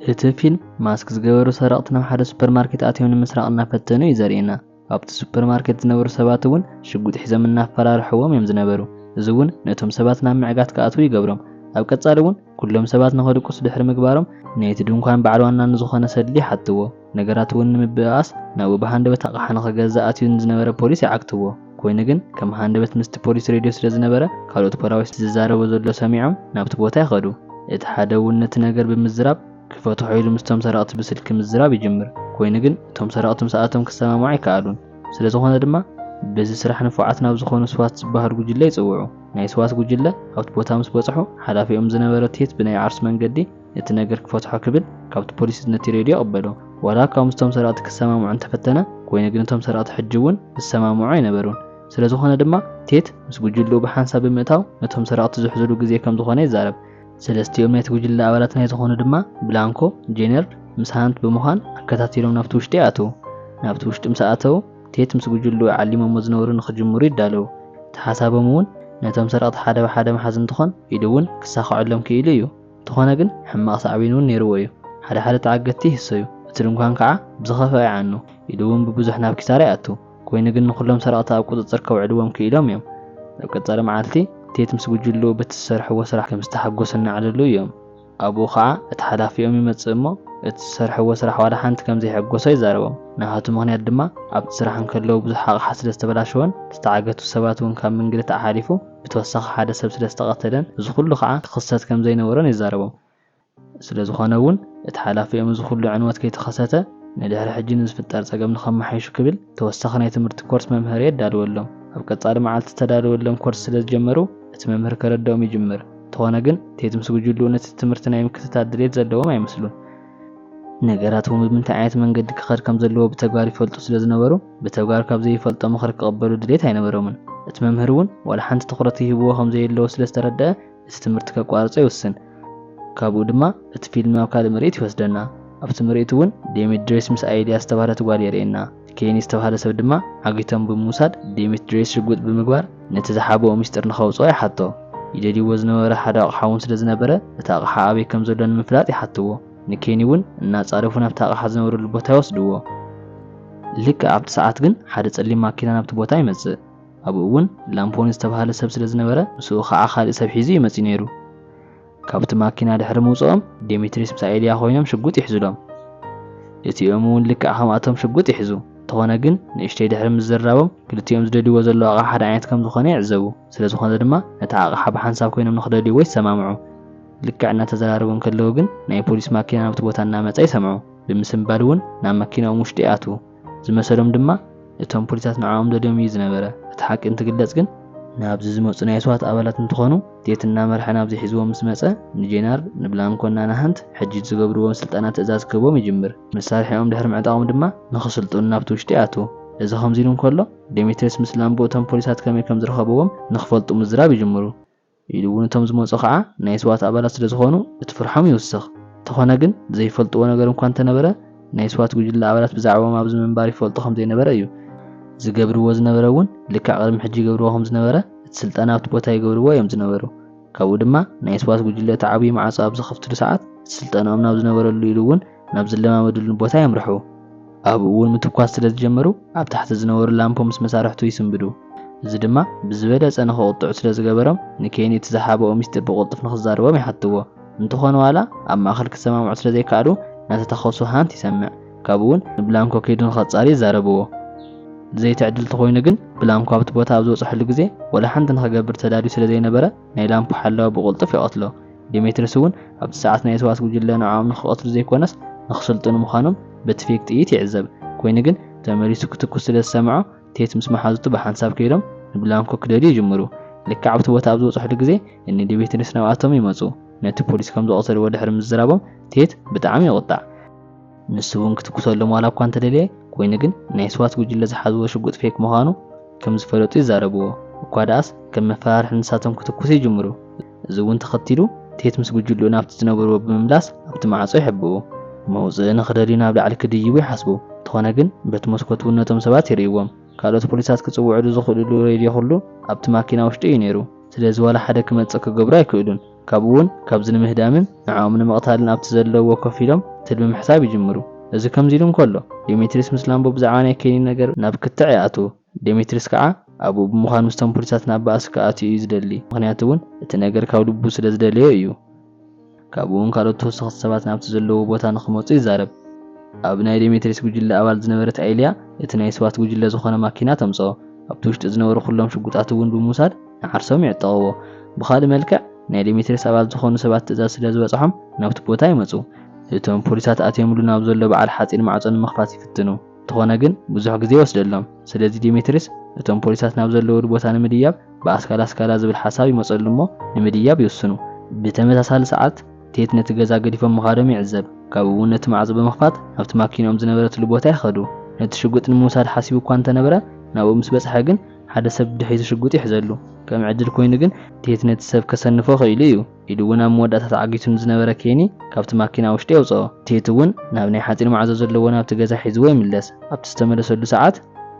እቲ ፊልም ማስክ ዝገበሩ ሰረቕቲ ናብ ሓደ ሱፐርማርኬት ኣትዮም ንምስራቕ እናፈተኑ እዩ ዘርእየና። ኣብቲ ሱፐርማርኬት ዝነበሩ ሰባት እውን ሽጉጥ ሒዞም እናፈራርሕዎም እዮም ዝነበሩ። እዚ እውን ነቶም ሰባት ናብ ምዕጋት ክኣትዉ ይገብሮም። ኣብ ቀጻሊ እውን ኩሎም ሰባት ንኸድቁስ ድሕሪ ምግባሮም፣ ነቲ ድንኳን በዓል ዋና ንዝኾነ ሰድሊ ይሓትዎ። ነገራት እውን ንምብእኣስ ናብኡ ብሃንደበት ኣቕሓ ንኽገዝእ ኣትዩ ንዝነበረ ፖሊስ ይዓግትዎ። ኮይኑ ግን ከም ሃንደበት ምስቲ ፖሊስ ሬድዮ ስለ ዝነበረ፣ ካልኦት ፖላዊስ ዝዛረቦ ዘሎ ሰሚዖም ናብቲ ቦታ ይኸዱ። እቲ ሓደ እውን ነቲ ነገር ብምዝራብ ክፈትሖ ኢሉ ምስቶም ሰረቕቲ ብስልኪ ምዝራብ ይጅምር። ኮይኑ ግን እቶም ሰረቕቲ ምስኣቶም ክሰማምዑ ኣይከኣሉን። ስለ ዝኾነ ድማ በዚ ስራሕ ንፉዓት ናብ ዝኾኑ ስዋት ዝበሃሉ ጉጅለ ይጽውዑ። ናይ ስዋት ጉጅለ ኣብቲ ቦታ ምስ በጽሑ፣ ሓላፊኦም ዝነበረ ቴት ብናይ ዓርሱ መንገዲ ነቲ ነገር ክፈትሖ ክብል ካብቲ ፖሊስ ነቲ ሬድዮ ይቕበሎ። ዋላ ካብ ምስቶም ሰረቕቲ ክሰማምዑ እንተፈተነ፣ ኮይኑ ግን እቶም ሰረቕቲ ሕጂ እውን ዝሰማምዑ ኣይነበሩን። ስለ ዝኾነ ድማ ቴት ምስ ጉጅልኡ ብሓንሳብ ብምእታው ነቶም ሰረቕቲ ዝሕዝሉ ግዜ ከም ዝኾነ ይዛረብ። ሰለስቲኦም ናይቲ ጉጅለ ኣባላት ናይ ዝኾኑ ድማ ብላንኮ፣ ጄነርድ ምስ ሃንት ብምዃን ኣከታቲሎም ናብቲ ውሽጢ ይኣትዉ። ናብቲ ውሽጢ ምስ ኣተዉ ቴት ምስ ጉጅልኡ ዓሊሞሞ ዝነበሩ ንኽጅምሩ ይዳለዉ። እቲ ሓሳቦም እውን ነቶም ሰረቕቲ ሓደ ብሓደ ምሓዝ እንትኾን ኢሉ እውን ክሳኸዐሎም ክኢሉ እዩ። እንተኾነ ግን ሕማቕ ሳዕቤን እውን ነይርዎ እዩ። ሓደ ሓደ ተዓገትቲ ይህሰዩ፣ እቲ ድንኳን ከዓ ብዝኸፍአ ይዓኑ፣ ኢሉ እውን ብብዙሕ ናብ ኪሳራ ይኣቱ። ኮይኑ ግን ንኹሎም ሰረቕቲ ኣብ ቁጽጽር ከውዕልዎም ክኢሎም እዮም። ኣብ ቀጻሊ መዓልቲ ቴት ምስ ጉጅልኡ በቲ ዝሰርሕዎ ስራሕ ከም ዝተሓጎሱ እናዕለሉ እዮም። ኣብኡ ኸዓ እቲ ሓላፊኦም ይመጽእ እሞ እቲ ዝሰርሕዎ ስራሕ ዋላ ሓንቲ ከም ዘይሐጎሶ ይዛረቦም። ናሃቱ ምኽንያት ድማ ኣብቲ ስራሕ እንከለዉ ብዙሕ ኣቕሓ ስለ ዝተበላሸወን ዝተዓገቱ ሰባት እውን ካብ ምንግልታዕ ሓሊፉ ብተወሳኺ ሓደ ሰብ ስለ ዝተቐተለን እዚ ኩሉ ኸዓ ክኽሰት ከም ዘይነበሮን ይዛረቦም። ስለ ዝኾነ እውን እቲ ሓላፊኦም እዚ ኩሉ ዕንወት ከይተኸሰተ ንድሕሪ ሕጂ ንዝፍጠር ጸገም ንኸመሓይሹ ክብል ተወሳኺ ናይ ትምህርቲ ኮርስ መምሃሪ የዳልወሎም። ኣብ ቀጻሊ መዓልቲ ዝተዳለወሎም ኮርስ ስለ ዝጀመሩ እቲ መምህር ከረድኦም ይጅምር። እንተኾነ ግን ቴት ምስ ጉጅልኡ ነቲ ትምህርቲ ናይ ምክትታል ድሌት ዘለዎም ኣይመስሉን። ነገራት እውን ብምንታይ ዓይነት መንገዲ ክኸድ ከም ዘለዎ ብተግባር ይፈልጡ ስለ ዝነበሩ ብተግባር ካብ ዘይፈልጦ ምኽሪ ክቕበሉ ድሌት ኣይነበሮምን። እቲ መምህር እውን ዋላ ሓንቲ ትኹረት ይህብዎ ከም ዘየለዎ ስለ ዝተረድአ እቲ ትምህርቲ ከቋርጾ ይውስን። ካብኡ ድማ እቲ ፊልም ናብ ካልእ ምርኢት ይወስደና። ኣብቲ ምርኢት እውን ዴሚድሬስ ምስ ኣይልያ ዝተባህለት ጓል የርእየና። ኬኒ ዝተባህለ ሰብ ድማ ዓጊቶም ብምውሳድ ዴሚድሬስ ሽጉጥ ብምግባር ነቲ ዝሓብኦ ምስጢር ንኸውጽኦ ይሓቶ። ይደልይዎ ዝነበረ ሓደ ኣቕሓ እውን ስለ ዝነበረ እቲ ኣቕሓ ኣበይ ከም ዘሎ ንምፍላጥ ይሓትዎ። ንኬኒ እውን እናጻረፉ ናብቲ ኣቕሓ ዝነበረሉ ቦታ ይወስድዎ። ልክዕ ኣብቲ ሰዓት ግን ሓደ ጸሊም ማኪና ናብቲ ቦታ ይመጽእ። ኣብኡ እውን ላምፖን ዝተባህለ ሰብ ስለ ዝነበረ ምስኡ ኸዓ ካልእ ሰብ ሒዙ እዩ መጺኡ ነይሩ። ካብቲ ማኪና ድሕሪ ምውጽኦም ዴሜትሪስ ምስ ኣይልያ ኮይኖም ሽጉጥ ይሕዙሎም። እቲኦም እውን ልክዕ ከምኣቶም ሽጉጥ ይሕዙ። እንተኾነ ግን ንእሽተይ ድሕሪ ምዝርራቦም ክልቲኦም ዝደልይዎ ዘለዉ ኣቕሓ ሓደ ዓይነት ከም ዝኾነ ይዕዘቡ። ስለ ዝኾነ ድማ ነቲ ኣቕሓ ብሓንሳብ ኮይኖም ንኽደልይዎ ይሰማምዑ። ልክዕ እናተዘራረቡ እንከለዉ ግን ናይ ፖሊስ ማኪና ናብቲ ቦታ እናመጸ ይሰምዑ። ብምስንባድ እውን ናብ መኪናኦም ውሽጢ ይኣትዉ። ዝመሰሎም ድማ እቶም ፖሊሳት ንዕኦም ደልዮም እዩ ዝነበረ። እቲ ሓቂ እንትግለጽ ግን ናብዚ ዝመጹ ናይ ስዋት ኣባላት እንትኾኑ ቴት እናመርሐ ናብዚ ሒዝዎም ምስ መጸ ንጄናር ንብላንኮ እና ናሃንት ሕጂ ዝገብርዎም ስልጠና ትእዛዝ ክህቦም ይጅምር። መሳርሒኦም ድሕሪ ምዕጣቖም ድማ ንኽስልጥኑ ናብቲ ውሽጢ ይኣትዉ። እዚ ከምዚ ኢሉ እንከሎ ዴሜትሪስ ምስ ላምቦ እቶም ፖሊሳት ከመይ ከም ዝረኸብዎም ንኽፈልጡ ምዝራብ ይጅምሩ። ኢሉ እውን እቶም ዝመጹ ኸዓ ናይ ስዋት ኣባላት ስለ ዝኾኑ እቲ ፍርሖም ይውስኽ። እንተኾነ ግን ዘይፈልጥዎ ነገር እንኳ እንተነበረ ናይ ስዋት ጉጅለ ኣባላት ብዛዕባኦም ኣብዚ ምንባር ይፈልጡ ከም ዘይነበረ እዩ። ዝገብርዎ ዝነበረ እውን ልክዕ ቅድሚ ሕጂ ይገብርዎ ከም ዝነበረ እቲ ስልጠና ኣብቲ ቦታ ይገብርዎ እዮም ዝነበሩ። ካብኡ ድማ ናይ ስዋት ጉጅለ እቲ ዓብዪ ማዕጾ ኣብ ዝኸፍትሉ ሰዓት እቲ ስልጠናኦም ናብ ዝነበረሉ ኢሉ እውን ናብ ዝለማመድሉ ቦታ የምርሑ። ኣብኡ እውን ምትኳስ ስለ ዝጀመሩ ኣብ ታሕቲ ዝነበሩ ላምፖ ምስ መሳርሕቱ ይስንብዱ። እዚ ድማ ብዝበለጸ ንኽቕጥዑ ስለ ዝገበሮም ንኬኒ እቲ ዝሓብኦ ሚስጢር ብቕልጡፍ ንኽዛረቦም ይሓትዎ። እንተኾነ ዋላ ኣብ ማእኸል ክሰማምዑ ስለ ዘይከኣሉ እናተታኸሱ ሃንት ይሰምዕ። ካብኡ እውን ንብላንኮ ከይዱ ንኸጻሪ ይዛረብዎ። ዘይትዕድል ተኾይኑ ግን ብላንኮ ኣብቲ ቦታ ኣብ ዝበጽሐሉ ግዜ ወላ ሓንቲ ንኽገብር ተዳልዩ ስለ ዘይነበረ ናይ ላምፖ ሓላዊ ብቕልጡፍ ይቐትሎ። ዴሜትሪስ እውን ኣብቲ ሰዓት ናይ ስዋት ጉጅለ ንዕኦም ንኽቐትሉ ዘይኮነስ ንኽስልጥኑ ምዃኖም በቲ ፌክ ጥይት ይዕዘብ። ኮይኑ ግን ተመሊሱ ክትኩስ ስለ ዝሰምዖ ቴት ምስ መሓዙቱ ብሓንሳብ ከይዶም ንብላንኮ ክደልዩ ይጅምሩ። ልክዕ ኣብቲ ቦታ ኣብ ዝበጽሕሉ ግዜ እኒ ዴሜትሪስ ናብኣቶም ይመጹ። ነቲ ፖሊስ ከም ዝቐተልዎ ድሕሪ ምዝራቦም ቴት ብጣዕሚ ይቑጣዕ። ንሱ እውን ክትኩሰሎም ዋላ እኳ እንተደልየ፣ ኮይኑ ግን ናይ ስዋት ጉጅለ ዝሓዝዎ ሽጉጥ ፌክ ምዃኑ ከም ዝፈለጡ ይዛረብዎ። እኳ ደኣስ ከም መፈራርሒ ንሳቶም ክትኩሱ ይጅምሩ። እዚ እውን ተኸቲሉ ቴት ምስ ጉጅልኡ ናብቲ ዝነበርዎ ብምምላስ ኣብቲ ማዕጾ ይሕብኡ። መውጽኢ ንኽደልዩ ናብ ላዕሊ ክድይቡ ይሓስቡ። እንተኾነ ግን በቲ መስኮት እውን ነቶም ሰባት ይርእይዎም። ካልኦት ፖሊሳት ክጽውዕሉ ዝኽእልሉ ሬድዮ ኩሉ ኣብቲ ማኪና ውሽጢ እዩ ነይሩ። ስለዚ ዋላ ሓደ ክመጽእ ክገብሩ ኣይክእሉን። ካብኡ እውን ካብዚ ንምህዳምን ንዕኦም ንምቕታልን ኣብቲ ዘለውዎ ኮፍ ኢሎም ትልሚ ምሕሳብ ይጅምሩ። እዚ ከምዚ ኢሉ እንከሎ፣ ዴሜትሪስ ምስ ላምፖ ብዛዕባ ናይ ኬኒ ነገር ናብ ክትዕ ይኣትዉ። ዴሜትሪስ ከዓ ኣብኡ ብምዃን ምስቶም ፖሊሳት ናብ ባእሲ ክኣትዩ እዩ ዝደሊ። ምኽንያቱ እውን እቲ ነገር ካብ ልቡ ስለ ዝደለዮ እዩ። ካብኡ እውን ካልኦት ተወሰኽቲ ሰባት ናብቲ ዘለዎ ቦታ ንኽመፁ ይዛረብ። ኣብ ናይ ዴሜትሪስ ጉጅለ ኣባል ዝነበረት ኣይልያ እቲ ናይ ስዋት ጉጅለ ዝኾነ ማኪና ተምፅኦ። ኣብቲ ውሽጢ ዝነበሩ ኩሎም ሽጉጣት እውን ብምውሳድ ንዓርሶም ይዕጠቕዎ። ብኻልእ መልክዕ ናይ ዴሜትሪስ ኣባል ዝኾኑ ሰባት ትእዛዝ ስለ ዝበፅሖም ናብቲ ቦታ ይመፁ። እቶም ፖሊሳት ኣትዮምሉ ናብ ዘሎ በዓል ሓፂን ማዕፆ ንምኽፋት ይፍትኑ። እንተኾነ ግን ብዙሕ ግዜ ይወስደሎም። ስለዚ ዴሜትሪስ እቶም ፖሊሳት ናብ ዘለውሉ ቦታ ንምድያብ ብኣስካላ ኣስካላ ዝብል ሓሳብ ይመፀሉ እሞ ንምድያብ ይውስኑ። ብተመሳሳሊ ሰዓት ቴት ነቲ ገዛ ገዲፎም ምኻዶም ይዕዘብ። ካብኡ እውን ነቲ ማዕጾ ብምኽፋት ናብቲ ማኪንኦም ዝነበረትሉ ቦታ ይኸዱ። ነቲ ሽጉጥ ንምውሳድ ሓሲቡ እኳ እንተነበረ ናብኡ ምስ በጽሐ ግን ሓደ ሰብ ብድሕሪቱ ሽጉጥ ይሕዘሉ። ከም ዕድል ኮይኑ ግን ቴት ነቲ ሰብ ከሰንፎ ክኢሉ እዩ። ኢሉ እውን ኣብ መወዳእታ ተዓጊቱ ንዝነበረ ኬኒ ካብቲ ማኪና ውሽጢ የውፅኦ። ቴት እውን ናብ ናይ ሓፂን ማዕጾ ዘለዎ ናብቲ ገዛ ሒዝዎ ይምለስ። ኣብቲ ዝተመለሰሉ ሰዓት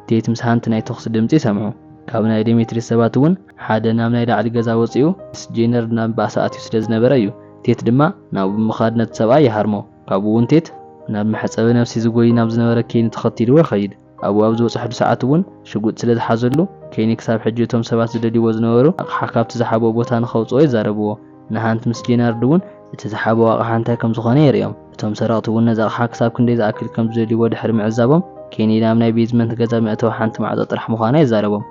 ቴት ምስ ሃንት ናይ ተኹሲ ድምፂ ይሰምዑ። ካብ ናይ ዴሜትሪስ ሰባት እውን ሓደ ናብ ናይ ላዕሊ ገዛ ወፂኡ ምስ ጄነር ናብ ባእሲ ኣትዩ ስለ ዝነበረ እዩ። ቴት ድማ ናብኡ ብምኻድ ነቲ ሰብኣይ ይሃርሞ። ካብኡ እውን ቴት ናብ መሕፀቢ ነፍሲ ዝጎይ ናብ ዝነበረ ኬኒ ተኸቲልዎ ይኸይድ። ኣብኡ ኣብ ዝበፅሐሉ ሰዓት እውን ሽጉጥ ስለ ዝሓዘሉ ኬኒ ክሳብ ሕጂ እቶም ሰባት ዝደልይዎ ዝነበሩ ኣቕሓ ካብቲ ዝሓብኦ ቦታ ንኸውፅኦ ይዛረብዎ። ንሃንት ምስ ጄናርድ እውን እቲ ዝሓብኦ ኣቕሓ እንታይ ከም ዝኾነ የርእዮም። እቶም ሰረቕቲ እውን ነዚ ኣቕሓ ክሳብ ክንደይ ዝኣክል ከም ዝደልይዎ ድሕሪ ምዕዛቦም ኬኒ ናብ ናይ ቤዝመንት ገዛ መእተዊ ሓንቲ ማዕጾ ጥራሕ ምዃና ይዛረቦም።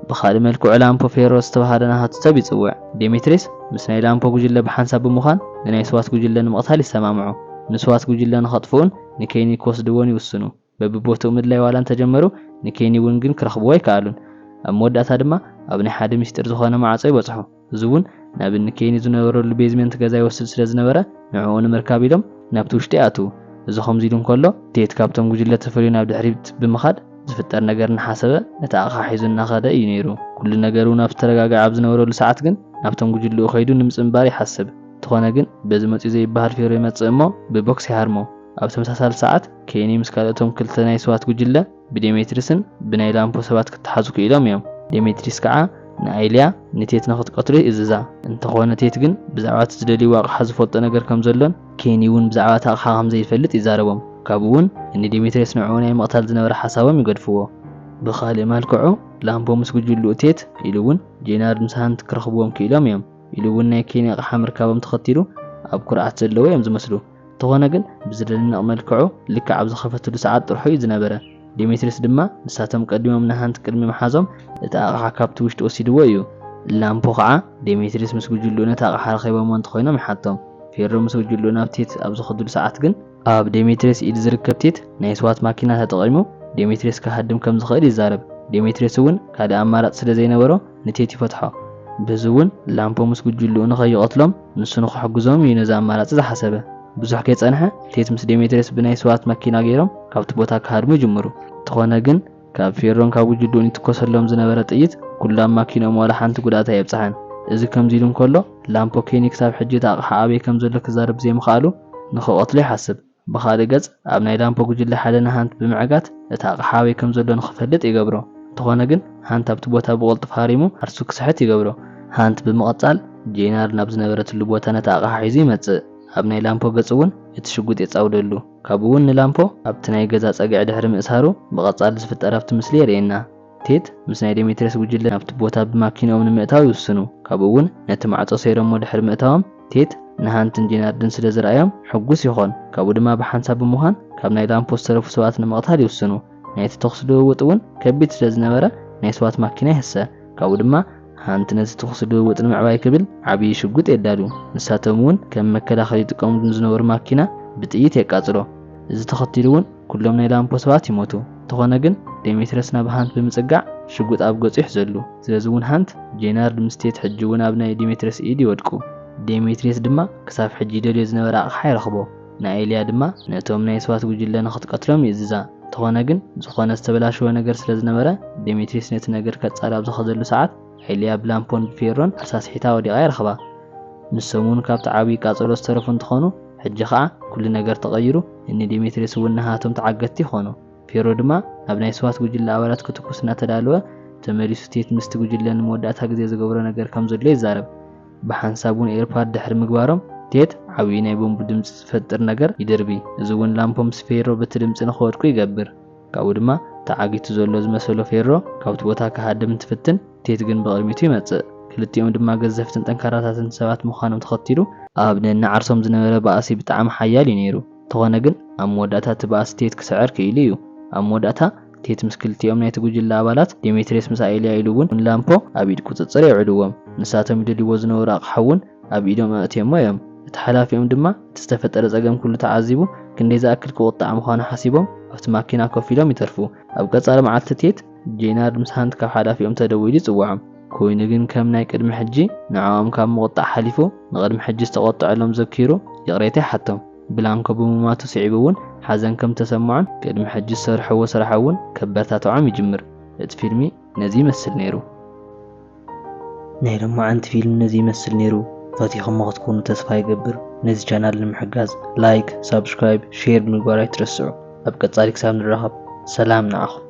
ብኻልእ መልክዑ ላምፖ ፌሮ ዝተባህለ ናሃቱ ሰብ ይጽውዕ። ዴሜትሪስ ምስ ናይ ላምፖ ጉጅለ ብሓንሳብ ብምዃን ንናይ ስዋት ጉጅለ ንምቕታል ይሰማምዑ። ንስዋት ጉጅለ ንኸጥፍኡን ንኬኒ ክወስድዎን ይውስኑ። በብቦትኡ ምድላይ ዋላ እንተጀመሩ ንኬኒ እውን ግን ክረኽብዎ ኣይከኣሉን። ኣብ መወዳእታ ድማ ኣብ ናይ ሓደ ምስጢር ዝኾነ ማዕጾ ይበጽሑ። እዚ እውን ናብ እኒ ኬኒ ዝነበረሉ ቤዝመንት ገዛ ይወስድ ስለ ዝነበረ ንዕኡ ንምርካብ ኢሎም ናብቲ ውሽጢ ይኣትዉ። እዚ ከምዚ ኢሉ እንከሎ ቴት ካብቶም ጉጅለ ተፈልዩ ናብ ድሕሪት ብምኻድ ዝፍጠር ነገር እናሓሰበ ነቲ ኣቕሓ ሒዙ እናኸደ እዩ ነይሩ። ኩሉ ነገር እውን ኣብ ዝተረጋግዐ ኣብ ዝነበረሉ ሰዓት ግን ናብቶም ጉጅልኡ ከይዱ ንምጽንባር ይሓስብ። እንተኾነ ግን በዚ መጺኡ ዘይበሃል ፌሮ ይመጽእ እሞ ብቦክስ ይሃርሞ። ኣብ ተመሳሳሊ ሰዓት ኬኒ ምስ ካልኦቶም ክልተ ናይ ስዋት ጉጅለ ብዴሜትሪስን ብናይ ላምፖ ሰባት ክተሓዙ ክኢሎም እዮም። ዴሜትሪስ ከዓ ንኣይልያ ንቴት ንኽትቀትሎ ይእዝዛ። እንተኾነ ቴት ግን ብዛዕባ እቲ ዝደልይዎ ኣቕሓ ዝፈልጦ ነገር ከም ዘሎን ኬኒ እውን ብዛዕባ እቲ ኣቕሓ ከም ዘይፈልጥ ይዛረቦም። ካብኡ እውን ንዴሜትሪስ ንዕኡ ናይ ምቕታል ዝነበረ ሓሳቦም ይገድፍዎ። ብኻልእ መልክዑ ላምፖ ምስ ጉጅልኡ ቴት ኢሉ እውን ጄናርድ ምስ ሃንት ክረኽብዎም ክኢሎም እዮም። ኢሉ እውን ናይ ኬኒ ኣቕሓ ምርካቦም ተኸቲሉ ኣብ ኩርዓት ዘለዎ እዮም ዝመስሉ። እንተኾነ ግን ብዝደንቕ መልክዑ ልክዕ ኣብ ዝኸፈትሉ ሰዓት ጥርሑ እዩ ዝነበረ። ዴሜትሪስ ድማ ንሳቶም ቀዲሞም ንሃንት ቅድሚ ምሓዞም እቲ ኣቕሓ ካብቲ ውሽጢ ወሲድዎ እዩ። ላምፖ ከዓ ዴሜትሪስ ምስ ጉጅልኡ ነቲ ኣቕሓ ረኺቦምዎ እንተኾይኖም ይሓቶም። ፌሮ ምስ ጉጅልኡ ናብ ቴት ኣብ ዝኸድሉ ሰዓት ግን ኣብ ዴሜትሪስ ኢድ ዝርከብ ቴት ናይ ስዋት ማኪና ተጠቒሙ ዴሜትሪስ ክሃድም ከም ዝኽእል ይዛረብ። ዴሜትሪስ እውን ካልእ ኣማራጺ ስለ ዘይነበሮ ንቴት ይፈትሖ። በዚ እውን ላምፖ ምስ ጉጅልኡ ንኸይቐትሎም ንሱ ንኽሕግዞም እዩ ነዚ ኣማራጺ ዝሓሰበ። ብዙሕ ከይጸንሐ ቴት ምስ ዴሜትሪስ ብናይ ስዋት ማኪና ገይሮም ካብቲ ቦታ ክሃድሙ ይጅምሩ። እንተኾነ ግን ካብ ፌሮን ካብ ጉጅልኡን ይትኮሰሎም ዝነበረ ጥይት ኩሉ ኣብ ማኪንኦም ዋላ ሓንቲ ጉድኣት ኣየብጽሐን። እዚ ከምዚ ኢሉ እንከሎ ላምፖ ኬኒ ክሳብ ሕጂ እቲ ኣቕሓ ኣበይ ከም ዘሎ ክዛረብ ዘይምኽኣሉ ንኽቐትሎ ይሓስብ። ብኻልእ ገጽ ኣብ ናይ ላምፖ ጉጅለ ሓደ ንሃንት ብምዕጋት እቲ ኣቕሓ ኣበይ ከም ዘሎ ንኽፈልጥ ይገብሮ። እንተኾነ ግን ሃንት ኣብቲ ቦታ ብቕልጡፍ ሃሪሙ ዓርሱ ክስሕት ይገብሮ። ሃንት ብምቕጻል ጄናርድ ናብ ዝነበረትሉ ቦታ ነቲ ኣቕሓ ሒዙ ይመጽእ። ኣብ ናይ ላምፖ ገጽ እውን እቲ ሽጉጥ የጻውደሉ። ካብኡ እውን ንላምፖ ኣብቲ ናይ ገዛ ጸግዒ ድሕሪ ምእሳሩ ብቐጻሊ ዝፍጠር ኣብቲ ምስሊ የርእየና። ቴት ምስ ናይ ዴሜትሪስ ጉጅለ ናብቲ ቦታ ብማኪንኦም ንምእታው ይውስኑ። ካብኡ እውን ነቲ ማዕጾ ሰይሮሞ ድሕሪ ምእታዎም ቴት ንሃንትን ጄናርድን ስለ ዝረኣዮም ሕጉስ ይኾን። ካብኡ ድማ ብሓንሳብ ብምዃን ካብ ናይ ላምፖ ዝተረፉ ሰባት ንምቕታል ይውስኑ። ናይቲ ተኹሲ ልውውጥ እውን ከቢድ ስለ ዝነበረ ናይ ስዋት ማኪና ይህሰ። ካብኡ ድማ ሃንት ነቲ ተኹሲ ልውውጥ ንምዕባይ ክብል ዓብዪ ሽጉጥ የዳሉ። ንሳቶም እውን ከም መከላኸሊ ይጥቀምሉ ንዝነበሩ ማኪና ብጥይት የቃጽሎ። እዚ ተኸቲሉ እውን ኩሎም ናይ ላምፖ ሰባት ይሞቱ። እንተኾነ ግን ዴሜትሪስ ናብ ሃንት ብምጽጋዕ ሽጉጥ ኣብ ገጹ ይሕዘሉ። ስለዚ እውን ሃንት ጄናርድ ምስ ቴት ሕጂ እውን ኣብ ናይ ዴሜትሪስ ኢድ ይወድቁ። ዴሜትሪስ ድማ ክሳብ ሕጂ ይደልዮ ዝነበረ ኣቕሓ ይረኽቦ። ንኣይልያ ድማ ነቶም ናይ ስዋት ጉጅለ ንኽትቀትሎም ይእዝዛ። እንተኾነ ግን ዝኾነ ዝተበላሸወ ነገር ስለ ዝነበረ ዴሜትሪስ ነቲ ነገር ከጻሪ ኣብ ዝኸደሉ ሰዓት ኣይልያ ብላምፖን ብፌሮን ኣሳስሒታ ወዲቓ ይረኽባ። ንሶም እውን ካብቲ ዓብዪ ቃጸሎ ዝተረፉ እንትኾኑ ሕጂ ኸዓ ኩሉ ነገር ተቐይሩ። እኒ ዴሜትሪስ እውን ንሃቶም ተዓገትቲ ይኾኑ። ፌሮ ድማ ናብ ናይ ስዋት ጉጅለ ኣባላት ክትኩስ እናተዳለወ ተመሊሱ ቴት ምስቲ ጉጅለ ንመወዳእታ ግዜ ዝገብሮ ነገር ከም ዘሎ ይዛረብ። ብሓንሳብ እውን ኤርፓድ ድሕሪ ምግባሮም ቴት ዓብዪ ናይ ቦምቡ ድምፂ ዝፈጥር ነገር ይድርቢ። እዚ እውን ላምፖ ምስ ፌሮ በቲ ድምፂ ንክወድቁ ይገብር። ካብኡ ድማ ተዓጊቱ ዘሎ ዝመሰሎ ፌሮ ካብቲ ቦታ ክሃድም እንትፍትን ቴት ግን ብቕድሚቱ ይመጽእ። ክልቲኦም ድማ ገዘፍትን ጠንካራታትን ሰባት ምዃኖም ተኸቲሉ ኣብ ነንዓርሶም ዝነበረ ባእሲ ብጣዕሚ ሓያል እዩ ነይሩ። እንተኾነ ግን ኣብ መወዳእታ እቲ ባእሲ ቴት ክስዕር ክኢሉ እዩ። ኣብ መወዳእታ ቴት ምስ ክልቲኦም ናይቲ ጉጅለ ኣባላት ዴሜትሪየስ ምስ ኣኤልያ ኢሉ እውን ላምፖ ኣብ ኢድ ቁጽጽር የውዕልዎም። ንሳቶም ይደልይዎ ዝነበሩ ኣቕሓ እውን ኣብ ኢዶም ኣእትዮሞ እዮም። እቲ ሓላፊኦም ድማ እቲ ዝተፈጠረ ጸገም ኩሉ ተዓዚቡ ክንደይ ዝኣክል ክቑጣዕ ምዃኑ ሓሲቦም ኣብቲ ማኪና ኮፍ ኢሎም ይተርፉ። ኣብ ቀጻሊ መዓልቲ ቴት ጄናርድ ምስ ሃንት ካብ ሓላፊኦም ተደዊሉ ይጽውዖም። ኮይኑ ግን ከም ናይ ቅድሚ ሕጂ ንዕኦም ካብ ምቑጣዕ ሓሊፉ ንቕድሚ ሕጂ ዝተቖጥዐሎም ዘኪሩ ይቕሬታ ይሓቶም። ብላንኮ ብምማቱ ስዒቡ እውን ሓዘን ከም ተሰምዖን ቅድሚ ሕጂ ዝሰርሕዎ ስራሕ እውን ከበረታትዖም ይጅምር። እቲ ፊልሚ ነዚ ይመስል ነይሩ። ናይ ሎማዓንቲ ፊልም ነዚ ይመስል ነይሩ። ፈቲኹሞ ክትኮኑ ተስፋ ይገብር። ነዚ ቻናል ንምሕጋዝ ላይክ፣ ሳብስክራይብ፣ ሼር ብምግባር ኣይትረስዑ። ኣብ ቀጻሊ ክሳብ ንራኸብ ሰላም ንዓኹም።